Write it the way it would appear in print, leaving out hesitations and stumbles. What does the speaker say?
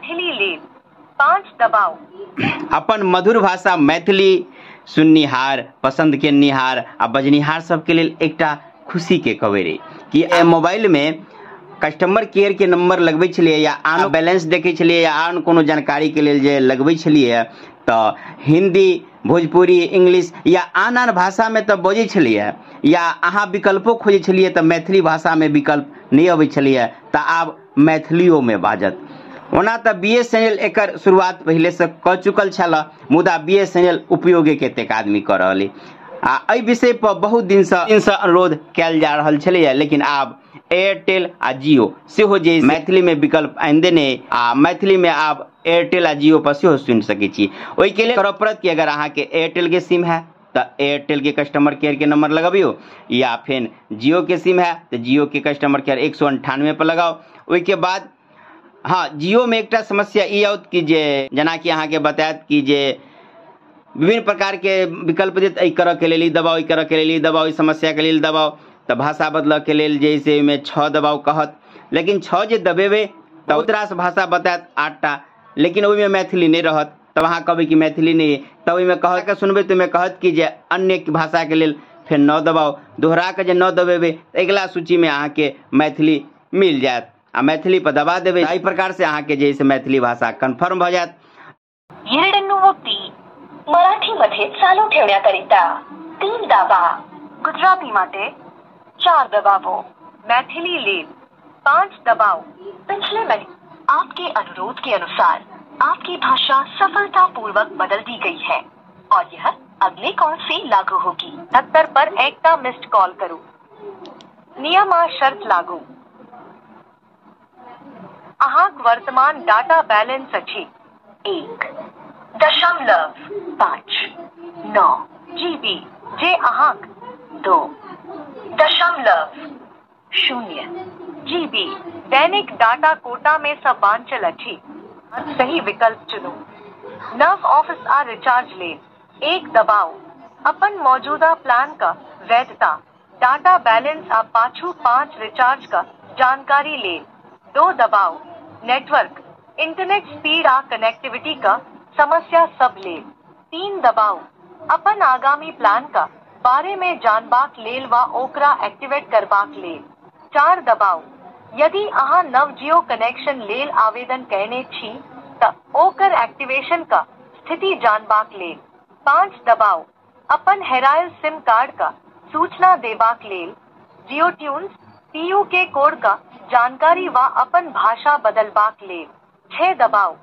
मैथिली लेल 5 दबाउ। अपन मधुर भाषा मैथिली सुननिहार, पसंद केनिहार आ बजनिहार सबके लेल एकटा खुशी के खबर है कि मोबाइल में कस्टमर केयर के नंबर लगबै छलियै या आन बैलेंस देखै छलियै या आन कोनो जानकारी के लेल जे लगबै छलियै तऽ हिंदी, भोजपुरी, इंग्लिश या आन आन भाषा में तऽ बजै छलियै या अहाँ विकल्पो खोजै छलियै तऽ मैथिली भाषा में विकल्प नहि अबै छलियै, तऽ आब मैथिलियो में बाजत। ओना तऽ BSNL एकर शुरुआत पहिले से कऽ चुकल छल, मुदा BSNL उपयोगे कतेक आदमी कऽ रहल अइ। आ एहि विषय पर बहुत दिन से अनुरोध कयल जा रहल छलैया, लेकिन आब एयरटेल आ जियो सेहो जे मैथिली में विकल्प आनि देने आ मैथिली में आब एयरटेल आ जियो पर सेहो सुनि सकै छी। ओहिके लेल करऽ पड़त कि अगर अहाँके एयरटेल के सिम है तऽ एयरटेल के कस्टमर केयर के नंबर लगबियौ, या फिर जियो के सिम है तऽ जियो के कस्टमर केयर 198 पर लगाओ। ओहिके बाद हाँ, जियो में एकटा समस्या ई आओत कि जे जेनाकि अहाँके बतायत कि जे विभिन्न प्रकार के विकल्प देत, एहि करऽ के लेल ई दबाउ, ई करऽ के लेल ई दबाउ, ई समस्या के लेल दबाउ, तऽ भाषा बदलऽ के लेल जे से ओहिमे 6 दबाउ कहत, लेकिन 6 जे दबेबै तऽ बहुत रास भाषा बतायत 8टा, लेकिन ओहिमे मैथिली नहि रहत। तब अहाँ कहबै कि मैथिली नहि, तब ओहिमे कह के सुनबै तऽ ओहिमे कहत कि जे अन्य भाषा के लेल फेर 9 दबाउ, दोहरा के जे 9 दबेबै तऽ अगिला सूचीमे अहाँके मैथिली मिल जायत आ मैथिली पर दबा देबै। एहि प्रकार से अहाँके जे से मैथिली भाषा कन्फर्म भऽ जायत। 2 मराठी मध्ये चालू ठेवण्याकरिता 3 दाबा, गुजराती માટે 4 दबावो, मैथिली लेल 5 दबाओ। पिछले महीने आपके अनुरोध के अनुसार आपकी भाषा सफलतापूर्वक बदल दी गई है और यह अगले कॉल से लागू होगी। 70 पर एकटा मिस्ड कॉल करू। नियम आ शर्त लागू। अहाँक वर्तमान डाटा बैलेंस अछि 1.59 GB जे अहाँक 2.0 GB दैनिक डाटा कोटा में सँ बाँचल अछि। सही विकल्प चुनू। नव ऑफिस आ रिचार्ज लेल 1 दबाउ। अपन मौजूदा प्लान का वैधता, डाटा बैलेंस आ पाछू 5 रिचार्ज का जानकारी लेल 2 दबाउ। नेटवर्क, इंटरनेट स्पीड आ कनेक्टिविटी का समस्या सब लेल 3 दबाउ। अपन आगामी प्लान का बारे में जानबाक लेल वा ओकरा एक्टिवेट करबाक लेल 4 दबाउ। यदि अहाँ नव जियो कनेक्शन लेल आवेदन कयने छी तऽ ओकर एक्टिवेशन का स्थिति जानबाक लेल 5 दबाउ। अपन हेरायल सिम कार्ड का सूचना देबाक लेल जियो ट्यून्स पीयू के कोड का जानकारी वा अपन भाषा बदलबाक लेल 6 दबाउ।